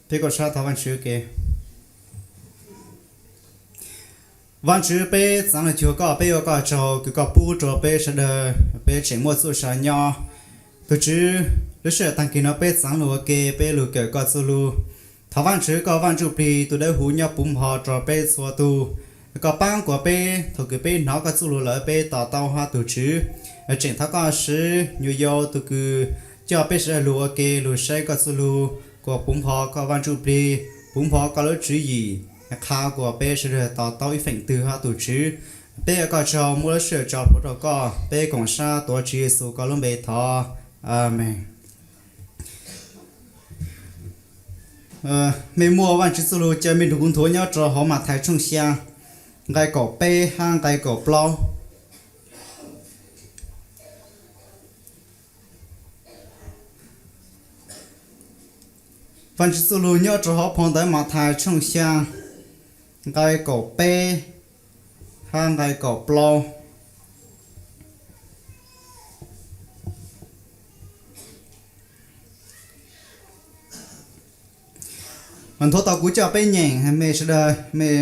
Peb kom sab thov Vajtswv ua ke. Vajtswv, peb txav lug cuag koj, peb ua koj tsaug kws koj pub rua peb sawv daws, peb tseem muaj txuj sa nyob. Tug Tswv, lub sij hawm taag kis no peb txav lug ua ke, peb lug kawm koj txuj lug. Thov Vajtswv koj Vaaj Ntsuj Plig tug dawb huv nyob puv npo rua peb txhua tug, koj paab kuas peb thaum kws peb nov koj txuj lug lawm peb to taub hab tug Tswv. Tseem thov koj siv nyuam yaus tug kws coj peb sawv daws lug ua ke lug saib koj txuj lug, kuas puv npo koj Vaaj Ntsuj Plig, puv npo koj lub tswv yim, qha kuas peb sawv daws to taub ib feem twg hab tug Tswv. Peb ua koj tsaug, muab lub sij hawm tso plhuav rua koj, peb koom sab tuav Tswv Yexus koj lub npe thov. Amees. Mej muaj Vaajtswv txuj lug ca mej nrug kuv nthuav nyob rua hauv Mathais tshooj xyaa, nqai kaum peb hab nqai kaum plaub. Vaajtswv txuj lug nyob rua hauv phau ntawv Mathais tshooj xyaa, nqai kaum peb hab nqai kaum plaub. Nthuav tau kuv coj peb nyeem, mej sawv daws mej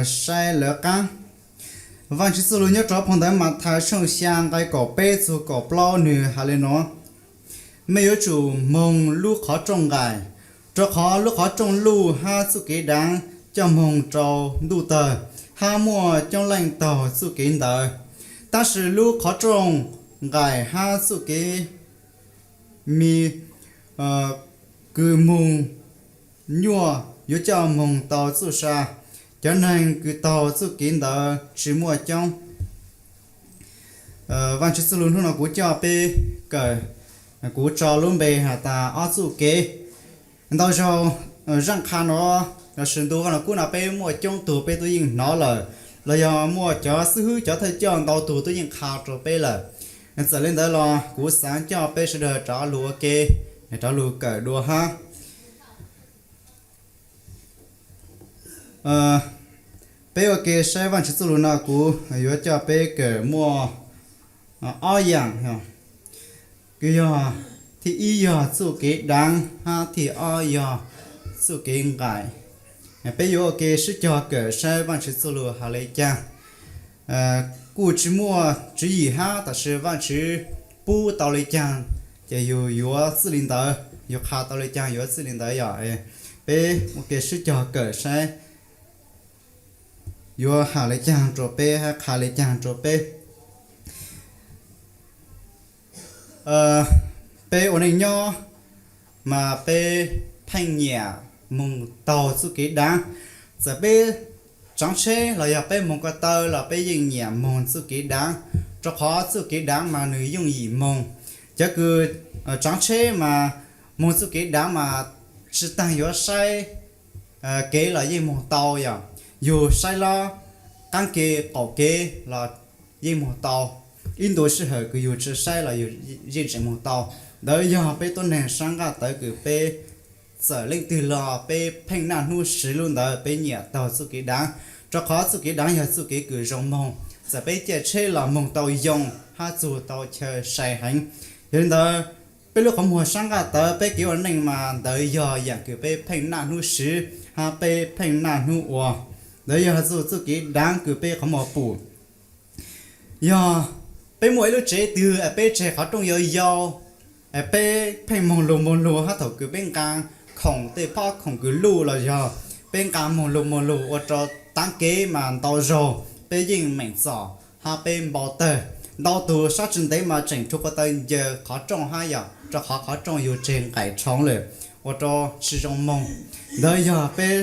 saib lawv qab. Vaajtswv txuj lug nyob rua phau ntawv Mathais tshooj xyaa nqai kaum peb txug kaum plaub nwg has le nuav: Mej yuav tsum moog lub qhov rooj nqaim, rua qhov lub qhov rooj luj hab txuj kev daav coj moog rua ntuj tawg, hab muaj coob leej taug txuj kev ntawd. Tab sis lub qhov rooj nqaim hab txuj kev mis kws moog nyuaj yuav coj moog tau txuj sa. Cov neeg kws taug txuj kev ntawd tsi muaj coob. Vaajtswv txuj lug hnub no kuv coj peb kawm, kuv tso lub npe has tas ob txuj kev. Ntau zaug zaaj qha no lossis ntu vaj lug kub no peb muaj coob tug peb tub yeej hnov lawm, los yog muaj cov xib hwb cov thawj coj ntau tug tub yeej qha rua peb lawm. Txawm le ntawd los kuv xaav coj peb sawv daws rov lug ua ke, rov lug kawm dua hab. Peb ua ke saib Vaajtswv txuj lug no kuv yuav coj peb kawm muaj ob yaam, kws yog thib ib yog txuj kev daav hab thib ob yog txuj kev nqaim. Peb yuav ua ke sib cog kawm saib Vaajtswv txuj lug has le caag. Kuj tsi muaj tswv yim hab, tab sis Vaajtswv pub tau le caag ces yug yuav txwj li ntawd, yug qha tau le caag yuav txwj li ntawd yom. Peb ua ke sib cog kawm saib yuav has le caag rua peb hab qha le caag rua peb. Peb ua neej nyob mas peb pheej nyiam moog taug txuj kev daav. Txawm peb tsaav tsheb los yog peb moog ko taw los peb yeej nyiam moog txuj kev daav, rua qhov txuj kev daav mas nwg yooj yim moog. Cov kws tsaav tsheb mas moog txuj kev daav mas tsi taag yuav saib kev los yeej moog tau yom. Yug saib lob, qaab kev qaum kev los yeej moog tau. Ib ntu sij hawm kws yug tsi saib los yug yeej tseem moog tau. Ntawd yog peb tuab neeg sab nqaj tawv kws peb txawm leej twg los peb pheej naj hnub siv lub ntawd, peb nyiam taug txuj kev daav, rua qhov txuj kev daav yog txuj kev kws zoo moog. Txawm peb caij tsheb los moog tau yoo hab txug tau chaw sai heev. Yog li ntawd, peb lub qhov muag sab nqaj tawv, peb kev ua neej mas ntawd yog yaam kws peb pheej naj hnub siv hab peb pheej naj hnub ua. Ntawd yog txuj, txuj kev daav kws peb qhov muag pum. Yog peb muaj ib lub tsev twg es peb tseg qhov rooj yau yau, peb pheej moog lug moog lug hab thaum kws peb nqaa khoom tej phob khoom kws luj los yog peb nqaa moog lug moog lug ua rua taav kev mas ntau zaug peb yeej meem txom hab peb npau tawg. Ntau tug sab tsi ntev mas tseem rhuav ko taw ncaws qhov rooj hab yom, rua qhov qhov rooj yug tseg nqaim rhoov lawm ua rua tsi zoo moog. Ntawd yog peb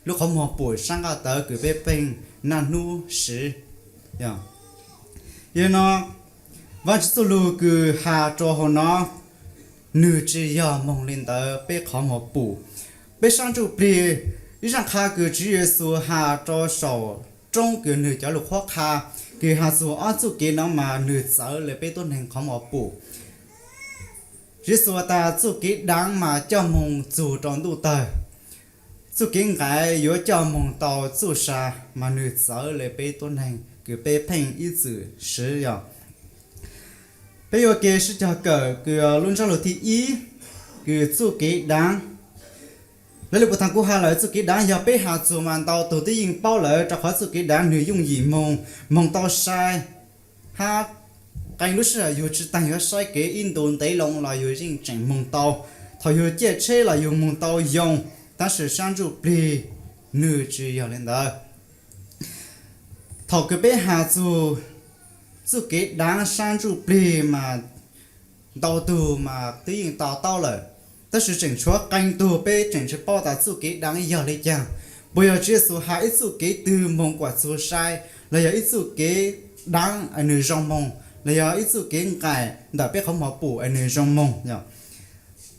lub qhov muag pum sab nqaj tawv kws peb pheej naj hnub siv. Yog li no, Vaajtswv txuj lug kws has rua hauv no, nwg tsi yog moog li ntawd peb qhov muag pum. Peb sab ntsuj plig, ib zaaj qha kws Tswv Yexus has rua saum roob kws nwg cov lug qhuab qha, kws has txug ob txuj kev no mas nwg txawv le peb tuab neeg qhov muag pum. Tswv Yexus has tas txuj kev daav mas coj moog txug rua ntuj tawg, txuj kev nqaim yuav coj moog tau txuj sa, mas nwg txawv le peb tuab neeg kws peb pheej ib txwm siv yom. Peb yuav ua ke sib cog kawm kws lub ntsab lug thib ib, kws txuj kev daav. Lawv li puas thaum kuv has lawm, txuj kev daav yog peb has txug mas ntau tug twb yeej paub lawm, rau qhov txuj kev daav nwg yooj yim moog, moog tau sai, hab qee lub sij hawm yug tsi taag yuav saib kev ib ntu ntev loo los yug yeej tseem moog tau. Thaum yug caij tsheb los yug moog tau yoo, tab sis saab ntsuj plig nwg tsi yog li ntawd. Thaum kws peb has txug txuj kev daav saab ntsuj plig mas ntau tug mas twb yeej to taub lawm, tab sis tseem tshuav qee tug peb tseem tsi paub tas txuj kev daav yog li caag. Puas yog Tswv Yexus has ib txuj kev twg moog kuas txug sai, los yog ib txuj kev daav nwg zoo moog, los yog ib txuj kev nqaim ntawm peb qhov muag pum nwg zoo moog?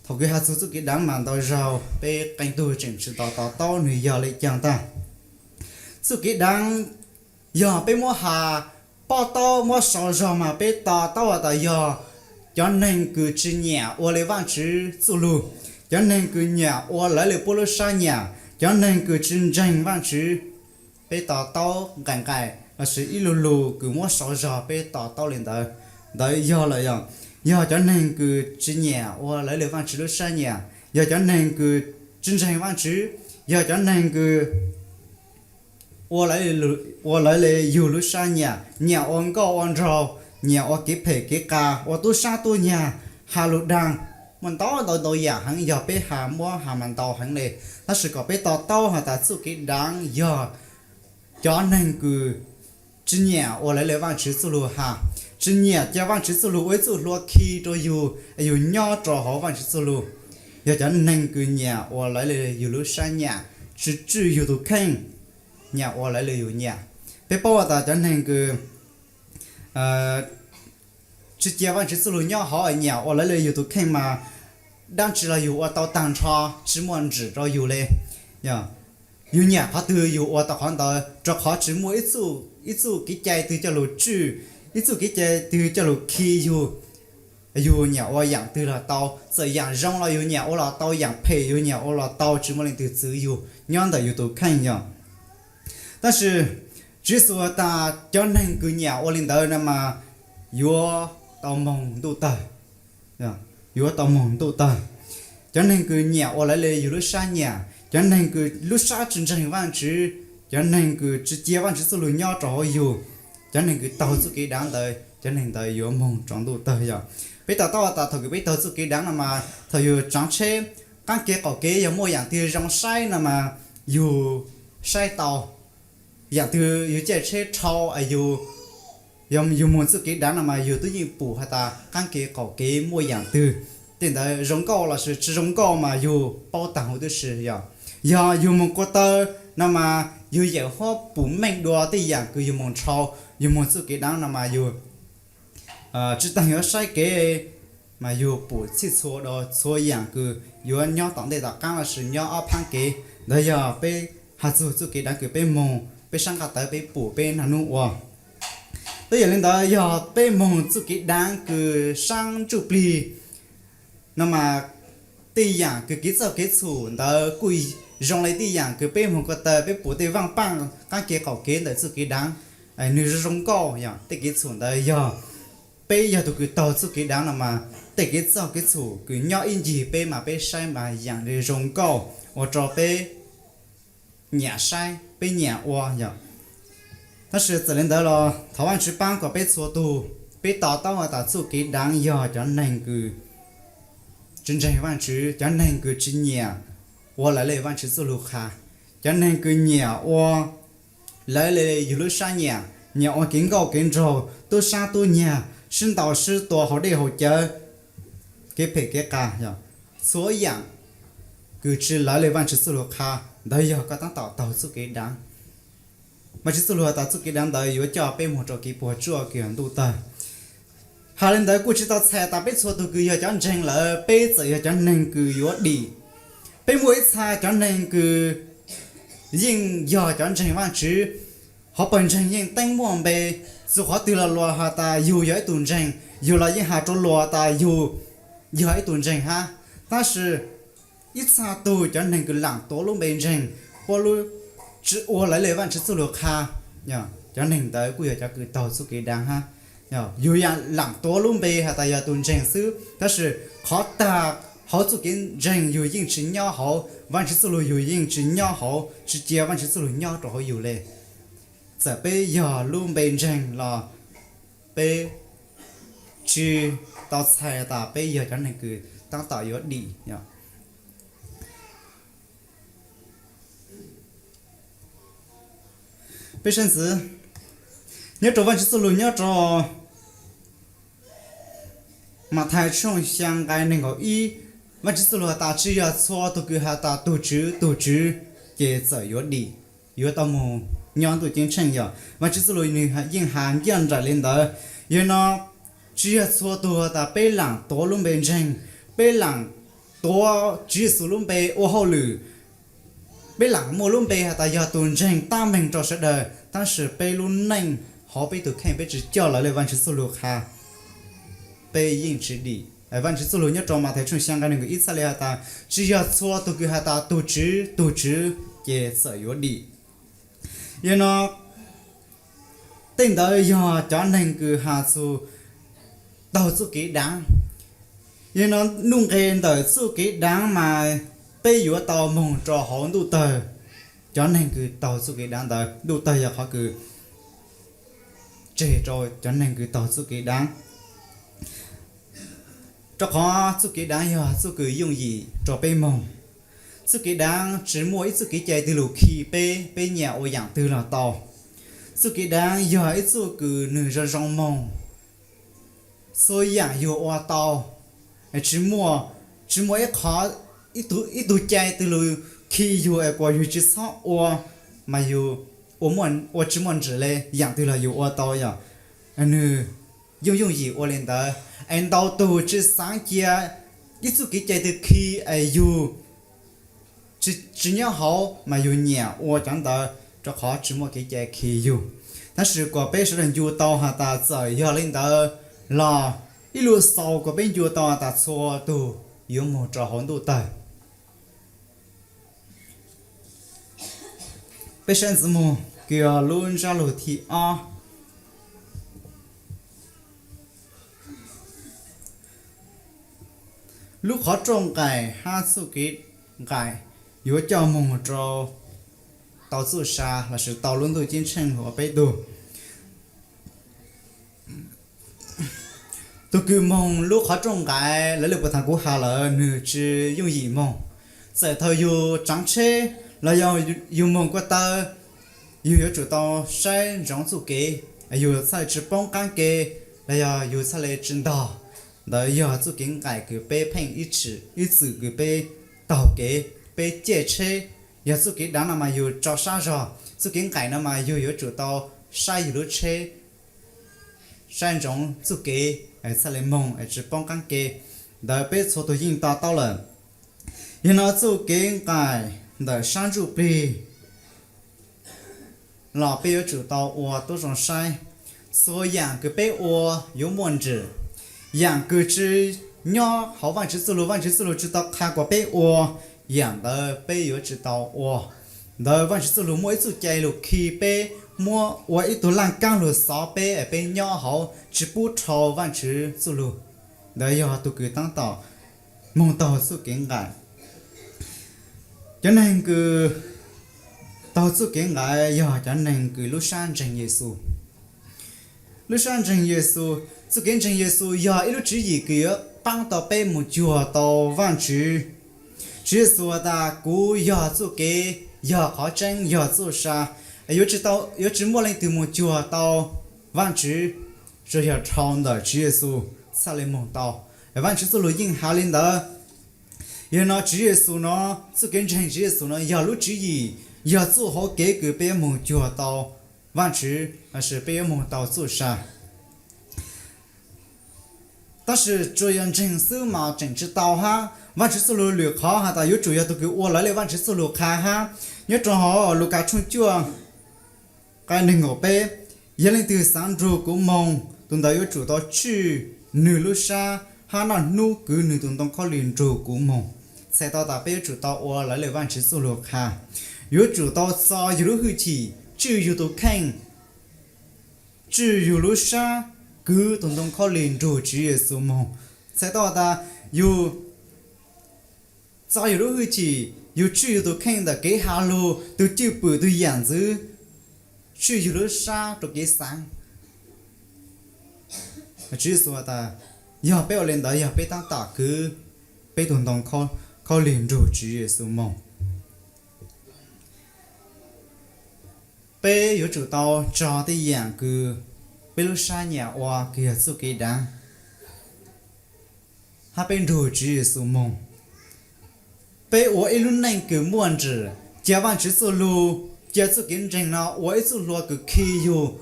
Thaum kws has txug txuj kev daav mas ntau zaug peb qee tug tseem tsi to taub nwg yog li caag tag. Txuj kev daav yog peb muab has pab taub muab sau zog mas peb to taub has tas yog cov neeg kws tsi nyam ua li Vaajtswv txuj lug, cov neeg kws nyam ua lawv li puab lub sab nyam, cov neeg kws tsi ntseeg Vaajtswv. Peb to taub nqaim nqaim lossis ib lu lug kws muab sau zog peb to taub li ntawd, ntawd yog lawm yog, yog cov neeg kws tsi nyam ua lawv li Vaajtswv lub sab nyam, yog cov neeg kws tsi ntseeg Vaajtswv, yog cov neeg kws ua lawv li yug lub sab nyam, nyam ua nkauj ua nraug, nyam ua kev phem kev qas, ua tub saab tub nyag, has lug daag, muaj ntau ntau ntau yaam heev yog peb has muab has mas ntau heev le. Tab sis kom peb to taub has tas txuj kev daav yog cov neeg kws tsi nyam ua lawv li Vaajtswv txuj lug has, tsi nyam ca Vaajtswv txuj lug ua ib txuj hlua khi rua yug, yug nyob rua hauv Vaajtswv txuj lug. Yog cov neeg kws nyam ua lawv li yug lub sab nyam, tsi tswj yug tug kheej, nyam ua lawv li yug nyam. Peb paub tas cov neeg kws tsi ca Vaajtswv txuj lug nyob hauv, nyam ua lawv li yug tug kheej mas dab tsi los yug ua tau taag nrho, tsi muaj ntswm rua yug le. Yug nyam qhov twg yug ua tau qhov ntawd, rua qhov tsi muaj ib txuj kev cai twg coj lug tswj, ib txuj kev cai twg coj lug khi yug. Yug nyam ua yaam twg los tau, txawm yaam zoo los yug nyam ua los tau, yaam phem yug nyam ua los tau, tsi muaj leej twg txwv yug nyob ntawm yug tug kheej yog. Tab sis Tswv Yexus has tas cov neeg kws nyam ua li ntawd no mas yuav tau moog ntuj tawg, yuav tau moog ntuj tawg. Cov neeg kws nyam ua lawv li yug lub sab nyam, cov neeg kws lub sab tsi ntseeg Vaajtswv, cov neeg kws tsi ca Vaajtswv txuj lug nyob rua hauv yug, cov neeg kws taug txuj kev daav ntawd, cov neeg ntawd yuav moog rua ntuj tawg yog. Peb to taub tas thaum kws peb taug txuj kev daav no mas thaum yug tsaav tsheb, qaab kev qaum kev yog muaj yaam twg zoo saib no mas yug saib tau. Yaam twg yug caij tsheb dhau, yug moog txuj kev daav no mas yug tub yeej pum has tas qaab kev qaum kev muaj yaam twg. Tej ntawd zoo nkauj lossis tsi zoo nkauj mas yug paub taag huv tib si yog. Yog yug moog ko taw no mas yug yeem huab pum meej dua tej yaam kws yug moog dhau. Yug moog txuj kev daav no mas yug tsi taag yuav saib kev mas yug pum txhij txhua dua txhua yaam kws yuav nyob tom ntej tom qaab lossis nyob ob phaab kev. Ntawd yog peb has txug txuj kev daav kws peb moog, peb saab nqaj tawv peb pum peb naj nub ua. Tub yog li ntawd yog peb moog txuj kev daav kws saab ntsuj plig no mas tej yaam kws kev txawj kev txhum ntawd kuj zoo le tej yaam kws peb moog ko taw peb pum tej vaaj paaj qaab kev qaum kev ntawm txuj kev daav, nwg zoo zoo nkauj yog tej kev txhum ntawd yog peb yog tug kws taug txuj kev daav no mas tej kev txawj kev txhum kws nyob ib ncig peb mas peb saib mas yaam zoo nkauj ua rua peb nyam saib peb nyam ua yog. Tab sis txawm li ntawd los thov Vaajtswv paab kom peb txhua tug peb to taub has tas txuj kev daav yog cov neeg kws tsi ntseeg Vaajtswv, cov neeg kws tsi nyam ua lawv li Vaajtswv txuj lug qha, cov neeg kws nyam ua lawv li yug lub sab nyam, nyam ua kev nkauj kev nraug, tub saab tub nyag, sib ntaus sib tua hauv dlej hauv cawv, kev phem kev qas yog. Txhua yaam kws tsi lawv li Vaajtswv txuj lug qha, ntawd yog koj taab tom taug txuj kev daav. Vaajtswv txuj lug has tas txuj kev daav ntawd yuav coj peb moog rua kev puam tsuaj kws yog ntuj tawg. Has li ntawd kuj tsi tau txhais tas peb txhua tug kws yog cov ntseeg lawm peb txawm yog cov neeg kws yuav dim. Peb muaj ib txha cov neeg kws yeej yog cov ntseeg Vaajtswv, hauv pawg ntseeg yeej teeb muaj npe, txug qhov twg los luas has tas yug yog ib tug ntseeg, yug los yeej has rua luas tas yug yog ib tug ntseeg hab. Tab sis ib txha tug cov neeg kws laam tuav lub npe ntseeg, puab lub tsi ua lawv li Vaajtswv txuj lug qha, cov neeg ntawd kuj yog cov kws taug txuj kev daav hab. Yug yaam laam tuav lub npe has tas yog tug ntseeg xwb, tab sis qhov tag Hauv txuj kev ntseeg yus yeej tsis nyob hauv, Vajtswv txuj lug yus yeej tsis nyob hauv, tsis cia Vajtswv txuj lug nyob rau hauv yus le. Txawm peb yog lub npe ntseeg los peb tsis tau txhais tas peb yog cov neeg kws tab tom yuav dim. Peb saib ntxiv, nyob rau Vajtswv txuj lug nyob rau Mathais tshooj xyaa nqai nees nkaum ib, Vajtswv txuj lug has tas tsis yog txhua tug kws has tas Tug Tswv, Tug Tswv, ces txawm yuav dim, yuav tau moog nyob ntuj ceeb tsheej. Yog Vajtswv txuj lug nwg yeej has ncaj nraim li ntawd. Yog no, tsis yog txhua tug has tas peb laam tuav lub npe ntseeg, peb laam tuav Tswv Yexus lub npe ua hauj lwm, peb laam muaj lub npe has tas yog tug ntseeg tab meeg rau sawv daws, tab sis peb lub neej hauv peb tug kheej peb tsis coj lawv le Vajtswv txuj lug qha, peb yeej tsis dim. Vajtswv txuj lug nyob rau Mathais tshooj xyaa nqai nees nkaum ib txhaj le has tas tsis yog txhua tug kws has tas Tug Tswv, Tug Tswv, ces txawm yuav dim. Yog no, tej ntawd yog cov neeg kws has txug taug txuj kev daav. Yog no, nuj nqes ntawm txuj kev daav mas peb yuav tau moog rau hauv ntuj tawg. Cov neeg kws taug txuj kev daav ntawd, ntuj tawg yog qhov kws tseg rau cov neeg kws taug txuj kev daav, rau qhov txuj kev daav yog txuj kws yooj yim rau peb moog. Txuj kev daav tsis muaj ib txuj kev cai twg lug khi peb, peb nyiam ua yaam twg los tau. Txuj kev daav yog ib txuj kws nwg zoo zoo moog, txhua yaam yug ua tau, tsis muaj, tsis muaj ib qhov, ib tug cai twg lug khi yug es kuas yug tsis txhob ua, mas yug ua tsis muaj ntsws le, yaam twg los yug ua tau. Yog nwg yooj yooj yim ua li ntawd, es ntau tug tsis xaav cia ib txuj kev cai twg khi es yug tsis nyob hauv mas yug nyiam ua cov ntawd rau qhov tsis muaj kev cai khi yug. Tab sis kuas peb sawv daws ncu tau has tas txawm yog li ntawd los ib lub xaus kuas peb ncu tau has tas txhua tug yuav moog rau hauv ntuj tawg. Peb saib ntxiv moog kws lub ntsab lug thib ob. Lub qhov rooj nqaim hab txuj kev nqaim yuav coj moog rau tau txuj sa lossis tau lub ntuj ceeb tsheej ua peb tug. Tug kws moog lub qhov rooj nqaim, lawv le puas thaam kuv has lawm, nwg tsis yooj yim moog. Txawm thaus yug tsaav tsheb los yog yug moog ko taw, yug yuav tsum tau saib ntsoov txuj kev, yug txhaj le tsis poob qaab ke, los yog yug txhaj le tsis ntog. Ntawd yog txuj kev nqaim kws peb pheej ib txwm kws peb taug kev, peb caij tsheb. Yog txuj kev daav no mas yug tso sab zog, txuj kev nqaim no mas yug yuav tsum tau saib yug lub tsheb, saib ntsoov txuj kev, txhaj le moog es tsis poob qaab ke. Ntawd peb txhua tug yeej to taub lawm. Yog no txuj kev nqaim ntawm sab ntsuj plig los peb yuav tsum tau ua tub zoo saib. Txhua yaam kws peb ua yuav muaj ntsws. Yaam kws tsis nyob hauv Vaajtswv txuj lug, Vaajtswv txuj lug tsis tau qha kuas peb ua, yaam ntawd peb yuav tsis tau ua. Ntawd Vaajtswv txuj lug muaj ib txuj cai lug khi peb, muab ua ib tug laaj kaab lug xov peb, peb nyob hauv tsis pub dhau Vaajtswv txuj lug. Ntawd yog tug kws taab tom moog taug txuj kev nqaim. Cov neeg kws taug txuj kev nqaim yog cov neeg kws lub sab ntseeg Yexus. Lub sab ntseeg Yexus, txuj kev ntseeg Yexus yog ib lub tswv yim kws yuav paab tau peb moog cuag tau Vaajtswv. Tswv Yexus has tas, kuv yog txuj kev, yog qhov tseeb, yog txuj sa. Yuav tsis muaj leej twg moog cuag tau Vaajtswv, tsuas yog dhau ntawm Tswv Yexus txhaj le moog tau. Vaajtswv txuj lug yeej has li ntawd. Yog no Tswv Yexus no, txuj kev ntseeg Tswv Yexus no yog lub tswv yim, yog txuj hauv kev kws peb yuav moog cuag tau Vaajtswv, lossis peb yuav moog tau txuj sa. Tab sis tsuas yog ntseeg xwb mas tseem tsis tau hab. Vaajtswv txuj lug lwm qhov has tas yuav tsum yog tug kws ua lawv le Vaajtswv txuj lug qha hab. Nyob rau hauv Lukas tshooj cuaj nqai neeg nkaum peb, yog leej twg xaav nrug kuv moog, tug ntawd yuav tsum tau tswj nwg lub sab hab noj hnub kwv nwg tug ntoo khaub lig nrug kuv moog. Txhais tau tas peb yuav tsum tau ua lawv le Vaajtswv txuj lug qha. Yuav tsum tau txo yug lub hwj chim, tswj yug tug kheej, tswj yug lub sab, kwv tug ntoo khaub lig nrug Tswv Yexus moog. Txhais tau tas yug txo yus lub hwj chim, yus tswj yus tus kheej ntawm kev has lug, tus cwj pwm, tus yam ntxwv, tswj yus lub sab rau kev xaav. Tswv Yexus has tas, yog peb ua li ntawd yog peb tab tom kwv peb tus ntoo khaub lig nrug Tswv Yexus moog. Peb yuav tsum tau tso tej yam kws peb lub sab nyam ua kws yog txuj kev daav, hab peb nrug Tswv Yexus moog. Peb ua ib lub neej kws muaj nrim, cia Vaajtswv txuj lug, cia txuj kev ntseeg no ua ib txuj hlua kws khi yug.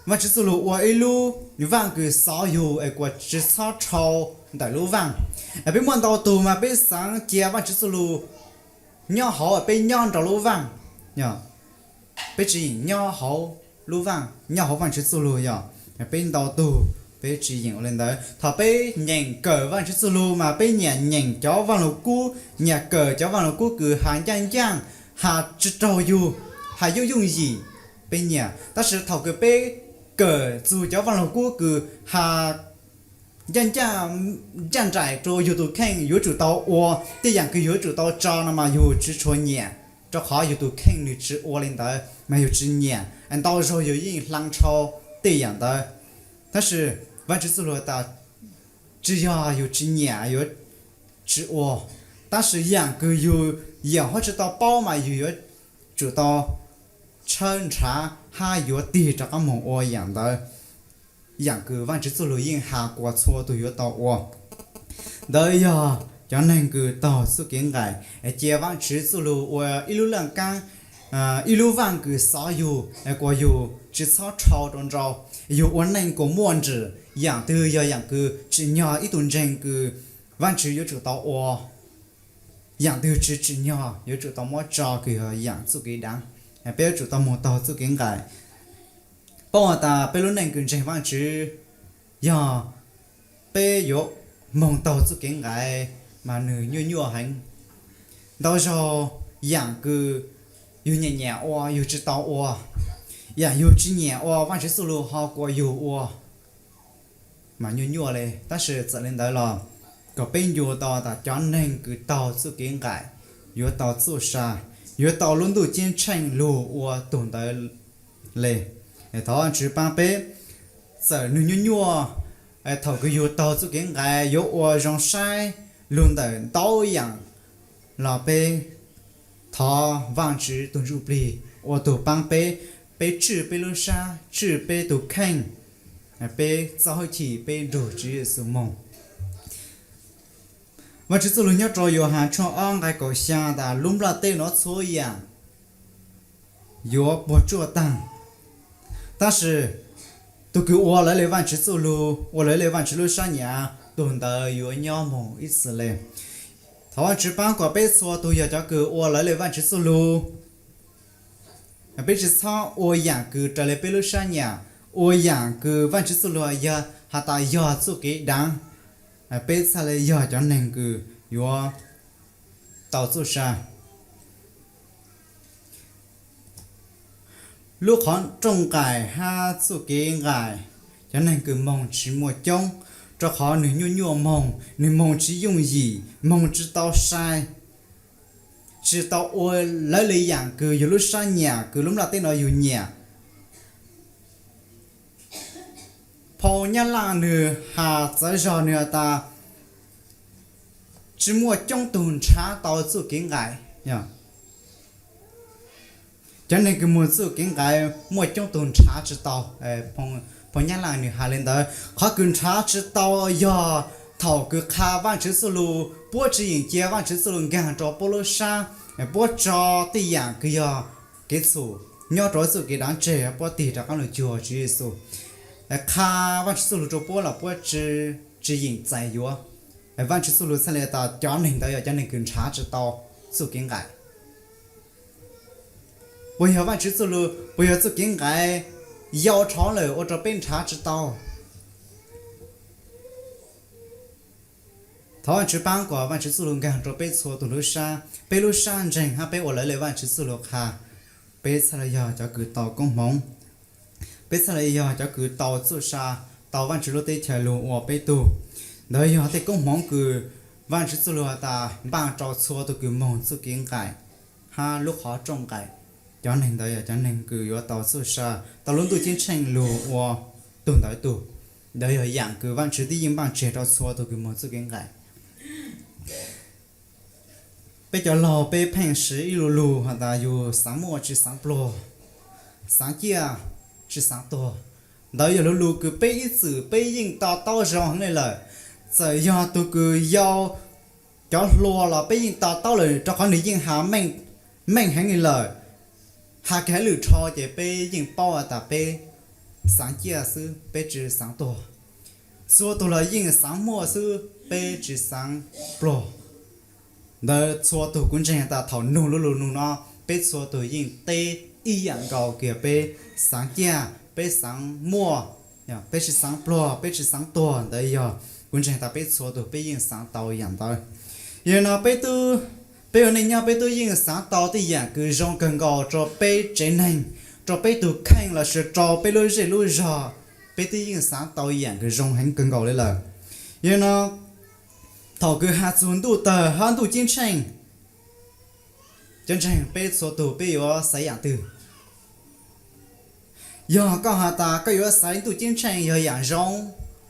Vaajtswv txuj lug ua ib lub vaaj kws xov yug es kuas tsi txhob rhau ntawm lub vaaj. Peb muaj ntau tug mas peb xaav cia Vaajtswv txuj lug nyob hauv, peb nyob nrug lub vaaj, peb tsi yeem nyob hauv lub vaaj, nyob hauv Vaajtswv txuj lug yog. Peb ntau tug peb tsi yeem ua li ntawd. Thaum peb nyeem kawm Vaajtswv txuj lug mas peb nyam nyeem cov vaaj lug kub, nyam kawm cov vaaj lug kub kws has ncaaj ncaaj, has tsi raug yug, has yooj yooj yim, peb nyam. Tab sis thaum kws peb kawm txug cov vaaj lug kub kws has ncaaj ncaaj, ncaaj nraim rua yug tus kheej, yuav tsum tau ua tej yam kws yug yuav tsum tau tso no mas yug tsi tshua nyam, rua qhov yug tus kheej nwg tsi ua li ntawd mas yug tsi nyam, ntau zaug yug yeej hlaa dhau tej yam ntawd. Tab sis Vaajtswv txuj lug tas tsi yog yug tsi nyam yuav tsi ua, tab sis yam kws yug yaam huab tsi tau paub mas yug yuav tsum tau tshawb nrhav hab yuav tig rov qaab moog ua yam ntawd. Yam kws Vaajtswv txuj lug yeej has kuas txhua tug yuav tau ua. Ntawd yog cov neeg kws taug txuj kev nqaim, cia Vaajtswv txuj lug ua ib lub laaj kaab, ib lub vaaj kws xov yug kuas yug tsi txhob rhau rua nrau, yug ua neej kuas muaj nrim. Yam twg yog yam kws tsim nyog ib tug ntseeg kws Vaajtswv yuav tsum tau ua, yam twg tsi tsim nyog yuav tsum tau muab tso kws yog yam txuj kev daav. Peb yuav tsum tau moog taug txuj kev nqaim. Paub has tas peb lub neej kws ntseeg Vaajtswv, yog peb yuav moog taug txuj kev nqaim mas nwg nyuaj nyuaj heev. Ntau zaug yam kws yug nyam nyam ua yug tsi tau ua, yam yug tsi nyam ua Vaajtswv txuj lug ho kuas yug ua mas nyuaj nyuaj le. Tab sis txawm li ntawd los kom peb ncu tau tas cov neeg kws taug txuj kev nqaim yuav tau txuj sa, yuav tau lub ntuj ceeb tsheej lug ua tug ntawd le. Thov Vaajtswv paab peb, txawm nwg nyuaj nyuaj, thaum kws yug taug txuj kev nqaim yuav ua zoo saib lug ntawm ntau yaam los peb thov Vaajtswv tug Ntsuj Plig ua tug paab peb, peb tswj peb lub sab, tswj peb tug kheej, peb txo hwj chim peb nrug Tswv Yexus moog. Vaajtswv txuj lug nyob rua Yauhas tshooj ob nqai kaum xyaa tas lub nplaj teb nuav txhua yaam yuav puag tsuaj taag, tab sis tug kws ua lawv le Vaajtswv txuj lug, ua lawv le Vaajtswv lub sab nyam, tug ntawd yuav nyob moog ib txhis le. Thov Vaajtswv paab kom peb txhua tug yog cov kws ua lawv le Vaajtswv txuj lug, peb tsi txhob ua yaam kws raws le peb lub sab nyam, ua yaam kws Vaajtswv txuj lug yog has tas yog txuj kev daav, peb txhaj le yog cov neeg kws yuav tau txuj sa. Lub qhov rooj nqaim hab txuj kev nqaim, cov neeg kws moog tsi muaj coob, rua qhov nwg nyuaj nyuaj moog, nwg moog tsi yooj yim, moog tsi tau sai, tsi tau ua lawv le yaam kws yug lub sab nyam kws lub nplaj teb nuav yug nyam. Phau Nyab Laj nwg has txawv zog nwg has tas tsi muaj coob tug nrhav tau txuj kev nqaim. Cov neeg kws moog txuj kev nqaim muaj coob tug nrhav tsi tau. Phau Nyab Laj nwg has le ntawd, qhov kws nrhav tsi tau yog thaum kws qha Vaajtswv txuj lug, puab tsi yeem cia Vaajtswv txuj lug nkaag rua puab lub sab, puab tso tej yaam kws yog kev txhum nyob rua txuj kev daav tseg, puab tig rov qaab lug cuag Tswv Yexus. Qha Vaajtswv txuj lug rua puab los puab tsi yeem txais yuav. Vaajtswv txuj lug txhaj le tas cov neeg ntawd yog cov neeg kws nrhav tsi tau txuj kev nqaim. Puas yog Vaajtswv txuj lug, puas yog txuj kev nqaim yau dhau lawm ua rua peb nrhav tsi tau? Thov Vaajtswv paab kom Vaajtswv txuj lug nkaag rua peb txhua tug lub sab, peb lub sab ntseeg hab peb ua lawv le Vaajtswv txuj lug qha, peb txhaj le yog cov kws tau koob hmoov, peb txhaj le yog cov kws tau txuj sa, tau Vaajtswv lub teb chaws lug ua peb tug. Ntawd yog tej koob hmoov kws Vaajtswv txuj lug has tas npaaj rua txhua tug kws moog txuj kev nqaim hab lub qhov rooj nqaim. Cov neeg ntawd yog cov neeg kws yuav tau txuj sa, tau lub ntuj ceeb tsheej lug ua tug ntawd tug. Ntawd yog yaam kws Vaajtswv twb yeej npaaj tseg rua txhua tug kws moog txuj kev nqaim. Peb cov laug peb pheej siv ib lu lug has tas yug xaav muaj tsi xaav pluag, xaav ciaj tsi xaav tuag. Ntawd yog lu lug kws peb ib txwm peb yeej to taub zoo heev le lawm. Txawm yog tug kws yau, cov hluas los peb yeej to taub lawm rua qhov nwg yeej has meej heev le lawm. Has kag hauj lwm rho ces peb yeej paub has tas peb xaav ciaj xwb, peb tsi xaav tuag. Txhua tug los yeej xaav muaj xwb, peb tsi xaav pluag. Ntawd txhua tug kuv ntseeg tas thaum nug lu lug nug no, peb txhua tug yeej teb ib yaam nkaus kws yog peb xaav ciaj, peb xaav muaj, peb tsi xaav pluag, peb tsi xaav tuag. Ntawd yog kuv ntseeg tas peb txhua tug peb yeej xaav tau yaam ntawd. Yog no peb ua neej nyob peb tub yeej xaav tau tej yaam kws zoo kawg nkaus rua peb tsev neeg, rua peb tug kheej lossis rua peb lub zej lub zog. Peb tub yeej xaav tau yaam kws zoo heev kawg nkaus le lawm. Yog no thaum kws has txug ntuj tawg hab ntuj ceeb tsheej, cov ntseeg peb txhua tug peb yuav xaiv yaam twg? Yog koj has tas koj yuav xaiv ntuj ceeb tsheej yog yaam zoo,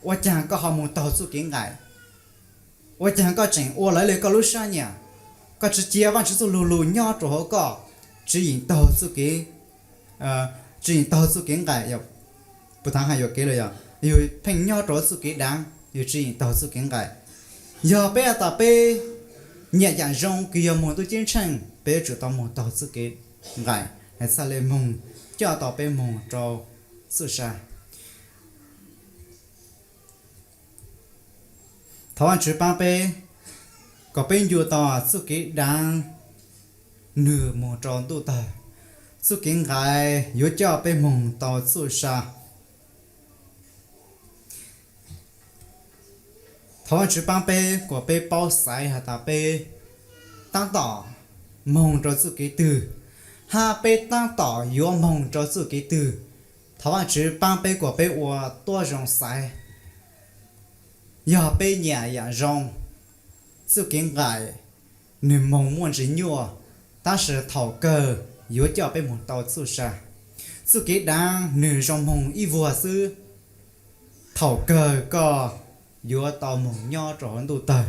ua caag koj ho moog taug txuj kev nqaim? Ua caag koj tseem ua lawv le koj lub sab nyam? Koj tsi cia Vaajtswv txuj lug lug nyob rua huv koj, tsi yeem taug txuj kev, tsi yeem taug txuj kev nqaim, puv thav has yuam kev los yog yug pheej nyob rua txuj kev daav, yug tsi yeem taug txuj kev nqaim. Yog peb has tas peb nyiam yaam zoo kws yog moog ntuj ceeb tsheej, peb yuav tsum tau moog taug txuj kev nqaim, txhaj le moog coj tau peb moog rua txuj sa. Thov Vaajtswv paab peb kom peb ncu tau txuj kev daav nwg moog rua ntuj tawg, txuj kev nqaim yuav coj peb moog tau txuj sa. Thov Vaajtswv paab peb kuas peb paub xaiv has tas peb taab tom moog rua txuj kev twg, hab peb taab tom yuav moog rua txuj kev twg. Thov Vaajtswv paab peb kuas peb ua tuab zoo xaiv. Yog peb nyiam yaam zoo, txuj kev nqaim nwg moog muaj ntsis nyuaj, tab sis thaum kawg yuav coj peb moog tau txuj sa. Txuj kev daav nwg zoo moog ib vuag xwb, thaum kawg koj yuav tau moog nyob rua huv ntuj tawg.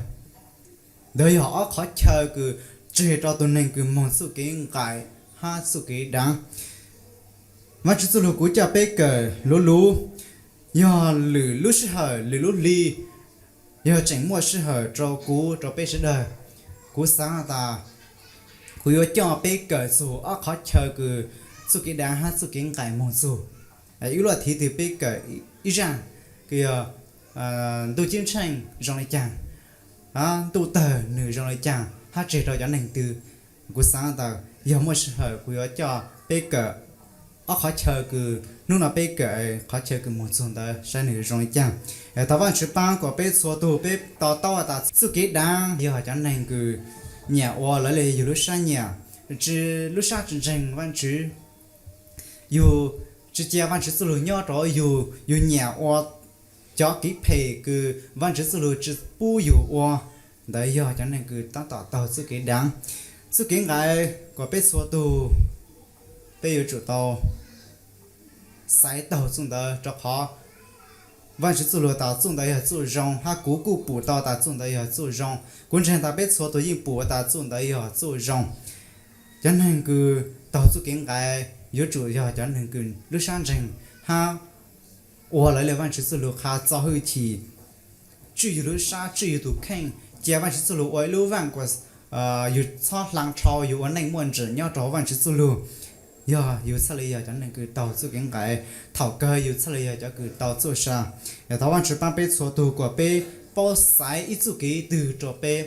Ntawd yog ob qhov chaw kws tseg rua tug neeg kws moog txuj kev nqaim hab txuj kev daav. Vaajtswv txuj lug kuv coj peb kawm luv luv, yog lwm lub sij hawm lwm lub hli, yog tseem muaj sij hawm rua kuv rua peb sawv dawg, kuv xaav tas kuv yuav coj peb kawm txug ob qhov chaw kws txuj kev daav hab txuj kev nqaim moog txug. Ib luaj thiv twg peb kawm ib zaaj, kws yog ntuj ceeb tsheej zoo le caag, ntuj tawg nwg zoo le caag hab tseg rua cov neeg twg. Kuv xaav tas yog muaj sij hawm kuv yuav coj peb kawm ob qhov chaw kws hnub no peb kawm qhov chaw kws moog txug ntawd saib nwg zoo le caag. Thov Vaajtswv paab kuas peb txhua tug peb to taub tas txuj kev daav yog cov neeg kws nyiam ua lawv le yug lub sab nyam, tsi lub sab tsi ntseeg Vaajtswv. Yug tsi cia Vaajtswv txuj lug nyob rua yug, yug nyiam ua cov kev phem kws Vaajtswv txuj lug tsi pub yug ua. Ntawd yog cov neeg kws taab tom taug txuj kev daav. Txuj kev nqaim kuas peb txhua tug peb yuav tsum tau xaiv taug txuj ntawd rua qhov Vaajtswv txuj lug tas txuj ntawd yog txuj zoo, hab kuv kuj pum tau tas txuj ntawd yog txuj zoo. Kuv ntseeg tas peb txhua tug yeej pum tas txuj ntawd yog txuj zoo. Cov neeg kws taug txuj kev nqaim yuav tsum yog cov neeg kws lub sab ntseeg hab ua lawv le Vaajtswv txuj lug qha txo hwj chim, tswj yug lub sab tswj yug tug kheej, cia Vaajtswv txuj lug ua ib lub vaaj kuas yug txhob hlaa dhau yug ua neej muaj ntsim nyob rua Vaajtswv txuj lug. Yog yug txhaj le yog cov neeg kws taug txuj kev nqaim, thaum kawg yug txhaj le yog cov kws tau txuj sa. Thov Vaajtswv paab peb txhua tug kuas peb paub xaiv ib txuj kev twg rua peb.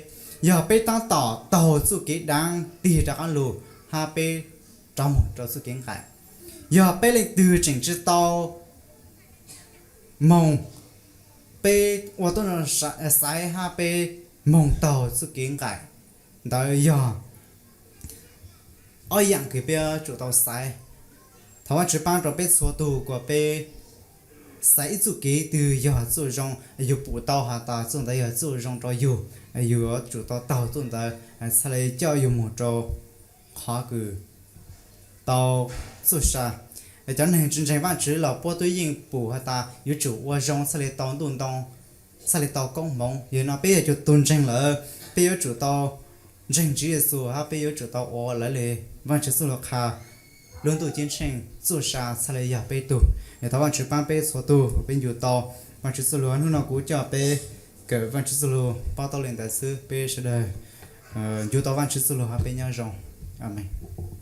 Yog peb taab tom taug txuj kev daav tig rov qaab lug, hab peb rov moog rua txuj kev nqaim. Yog peb leej twg tseem tsi tau moog, peb ua tuab xaiv hab peb moog taug txuj kev nqaim. Ntawd yog ob yaam kws peb yuav tsum tau xaiv. Thov Vaajtswv paab rua peb txhua tug kuas peb xaiv ib txuj kev twg yog txuj zoo, yus pum tau has tas txuj ntawd yog txuj zoo rau yus, yus yuav tsum tau taug txuj ntawd, txhaj le coj yus mus rau qhov kws tau txuj sa. Cov neeg tsis ntseeg Vaajtswv los puab tub yeej pum has tas yuav tsum ua zoo txhaj le tau ntuj ntoo, txhaj le tau koob hmoov. Yog no peb yog cov tug ntseeg lawm, peb yuav tsum tau ntseeg Tswv Yexus hab peb yuav tsum tau ua lawv le Vaajtswv txuj lug qha lub ntuj ceeb tsheej txuj sa txhaj le yog peb tug. Thov Vaajtswv paab peb txhua tug, peb ncu tau Vaajtswv txuj lug. Hnub no kuv coj peb kawm Vaajtswv txuj lug paub taub le ntawd xwb, peb sawv daws ncu tau Vaajtswv txuj lug hab peb nyob zoo. Amees.